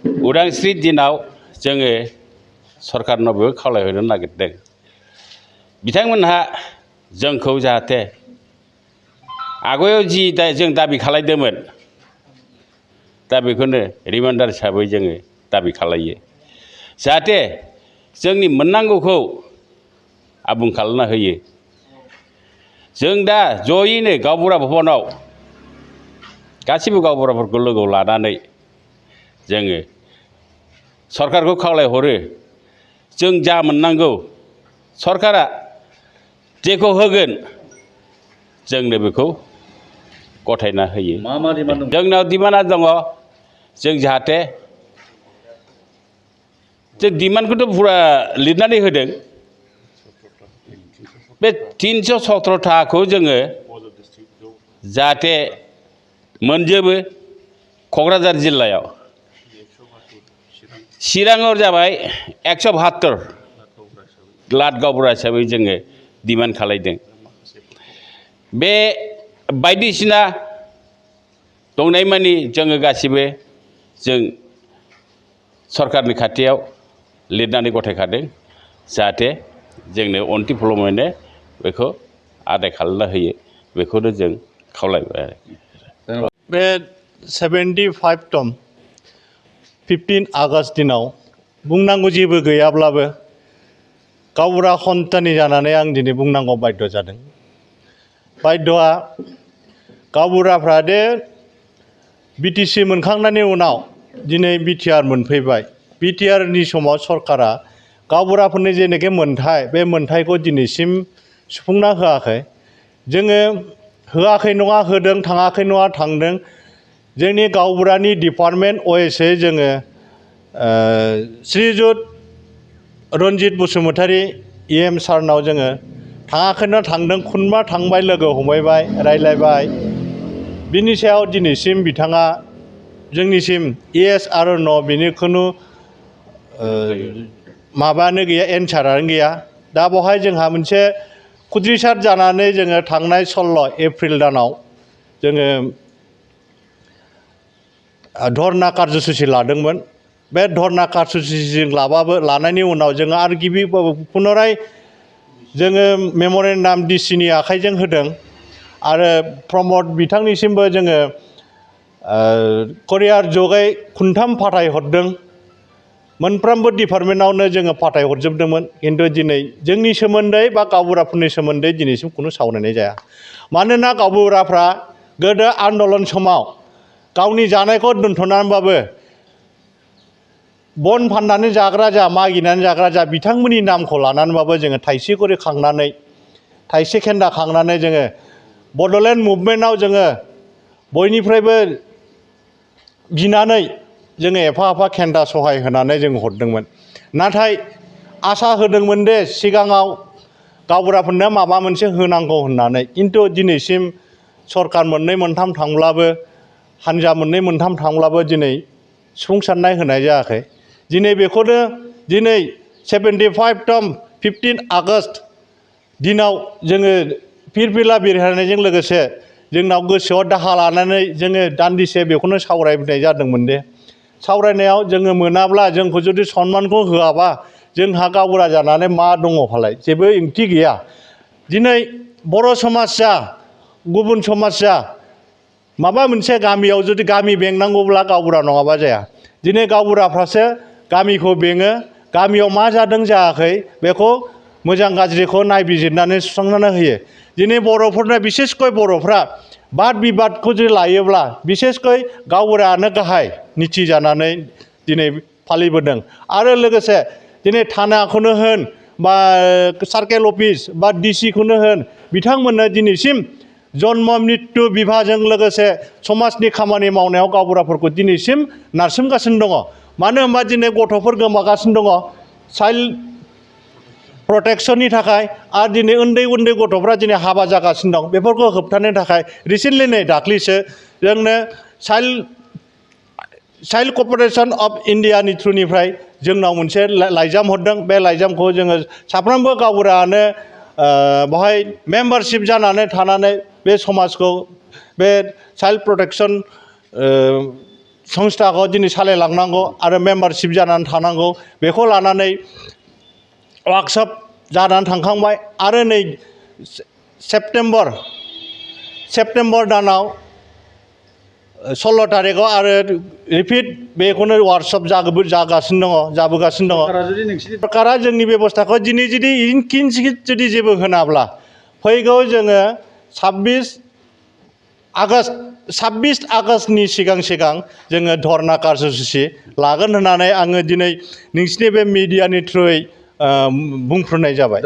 उदांस्रि दिनाव जोङो सरकारनावबो खावलायहरनो नागिरदों बिथांमोनहा जोंखौ जाहाथे आगोलाव जि जों दाबि खालायदोंमोन दा बेखौनो रिमाइन्डार हिसाबै जोङो दाबि खालायो जाहाथे जोंनि मोननांगौखौ आबुं खालामना होयो जों दा जयैनो गावबुरा भबनाव गासिबो गावबुराफोरखौ लोगोआव लानानै जोङो सरकारखौ खावलायहरो जों जा मोननांगौ सरकारा जेखौ होगोन जोंनो बेखौ गथायना होयो जोंनाव डिमान्डआ दङ जों जाहाथे जों डिमान्डखौथ' फुरा लिरनानै होदों बे 317 जोङो जाहाथे मोनजोबो क'क्राझार जिल्लायाव चिराङाव जाबाय 172 लाट गावबुरा हिसाबै जोङो डिमान्ड खालायदों बे बायदिसिना दंनायमानि जोङो गासिबो जों सरकारनि खाथियाव लिरनानै गथायखादों जाहाथे जोंनो अनतिफलमैनो बेखौ आदाय खालामना होयो बेखौनो जों खावलायबाय आरो बे 75 तम 15 आगस्ट दिनाव बुंनांगौ जेबो गैयाब्लाबो गावबुरा खन्थानि जानानै आं दिनै बुंनांगौ बाध्य जादों बाध्यआ गावबुराफ्रा दे बिटिसि मोनखांनायनि उनाव दिनै बिटिआर मोनफैबाय बिटिआरनि समाव सरकारा गावबुराफोरनि जेनोखि मोनथाय बे मोनथायखौ दिनैसिम सुफुंना होआखै जोङो होआखै नङा होदों थाङाखै नङा थांदों जोंनि गावबुरानि डिपार्टमेन्ट अएसए जोङो श्रीजुत रन्जित बसुमतारी EM सारनाव जोङो थाङाखैना थांदों खनबा थांबाय लोगो हमहैबाय रायलायबाय बिनि सायाव दिनैसिम बिथाङा जोंनिसिम येस आरो नो बिनि खुनु माबानो गैया एन्सारानो गैया दा बेवहाय जोंहा मोनसे खुद्रिसार जानानै जोङो थांनाय 16 एप्रिल दानाव जोङो धरना कार्यसुचि लादोंमोन बे धरना कार्यसुचिजों लानायनि उनाव जोङो आरो गिबि पुनराय जोङो मेम'रेन्डाम डिसिनि आखाइजों होदों आरो प्रमद बिथांनिसिमबो जोङो करियार जगै खुनथाम फाथायहरदों मोनफ्रोमबो डिपार्टमेन्टआवनो जोङो फाथायहरजोबदोंमोन खिन्थु दिनै जोंनि सोमोन्दै बा गावबुराफोरनि सोमोन्दै दिनैसिम खुनु सावरायनाय जाया मानोना गावबुराफ्रा गोदो आन्दलन समाव गावनि जानायखौ दोनथ'नानैबाबो बन फाननानै जाग्रा जा मागिनानै जाग्रा जा बिथांमोननि नामखौ लानानैबाबो जोङो थाइसे खरि खांनानै थाइसे खेन्दा खांनानै जोङो बड'लेण्ड मुभमेन्टआव जोङो बयनिफ्रायबो बिनानै जोङो एफा खेन्दा सहाय होनानै जों हरदोंमोन नाथाय आसा होदोंमोन दे सिगाङाव गावबुराफोरनो माबा मोनसे होनांगौ होननानै खिन्थु दिनैसिम सरकार मोननै मोनथाम थांब्लाबो हानजा मोननै मोनथाम थांब्लाबो दिनै सुफुंसारनाय होनाय जायाखै दिनै बेखौनो दिनै 75 तम 15 आगस्ट दिनाव जोङो फिरफिला बिरहोनायजों लोगोसे जोंनाव गोसोआव दाहा लानानै जोङो दान्दिसे बेखौनो सावरायनाय जादोंमोन दे सावरायनायाव जोङो मोनाब्ला जोंखौ जुदि सनमानखौ होआबा जोंहा गावबुरा जानानै मा दङ फालाय जेबो ओंथि गैया दिनै बर' समाज जा गुबुन समाज जा माबा मोनसे गामियाव जुदि गामि बेंनांगौब्ला गावबुरा नङाबा जाया दिनै गावबुराफ्रासो गामिखौ बेङो गामियाव मा जादों जायाखै बेखौ मोजां गाज्रिखौ नायबिजिरनानै सुस्रांनानै होयो दिनै बर'फोरनो बिसेसकय बर'फ्रा बाद बिबादखौ जुदि लायोब्ला बिसेसकय गावबुरायानो गाहाय निथि जानानै दिनै फालिबोदों आरो लोगोसे दिनै थानाखौनो होन बा सार्केल अफिस बा डिसिखौनो होन बिथांमोननो दिनैसिम जन्म मृत्यु बिभाजों लोगोसे समाजनि खामानि मावनायाव गावबुराफोरखौ दिनैसिम नारसिनगासिनो दङ मानो होनबा दिनै गथ'फोर गोमागासिनो दङ चाइल्ड प्रटेक्शननि थाखाय आरो दिनै उन्दै गथ'फ्रा दिनै हाबा जागासिनो दं बेफोरखौ होबथानो थाखाय रिसेन्टलि नै दाख्लैसो जोंनो चाइल्ड कर्प'रेसन अफ इन्डियानि थ्रुनिफ्राय जोंनाव मोनसे लाइजाम हरदों बे लाइजामखौ जोङो साफ्रोमबो गावबुरायानो बेवहाय मेम्बारशिप जानानै थानानै बे समाजखौ बे चाइल्ड प्रटेक्शन संस्थाखौ दिनै सालायलांनांगौ आरो मेम्बारशिप जानानै थानांगौ बेखौ लानानै वार्कशप जानानै थांखांबाय आरो नै सेप्तेम्बर दानाव 16 तारिखआव आरो रिपिट बेखौनो वार्कशप जाबोगासिनो दङ सरकारा जोंनि बेबस्थाखौ दिनै जुदि इनकिन्सित जुदि जेबो होनाब्ला फैगौ जोङो 26 आगष्टनि सिगां जोङो धरना कार्ज'सुचि लागोन होननानै आङो दिनै नोंसिनि बे मिडियानि थ्रुयै बुंफ्रुनाय जाबाय।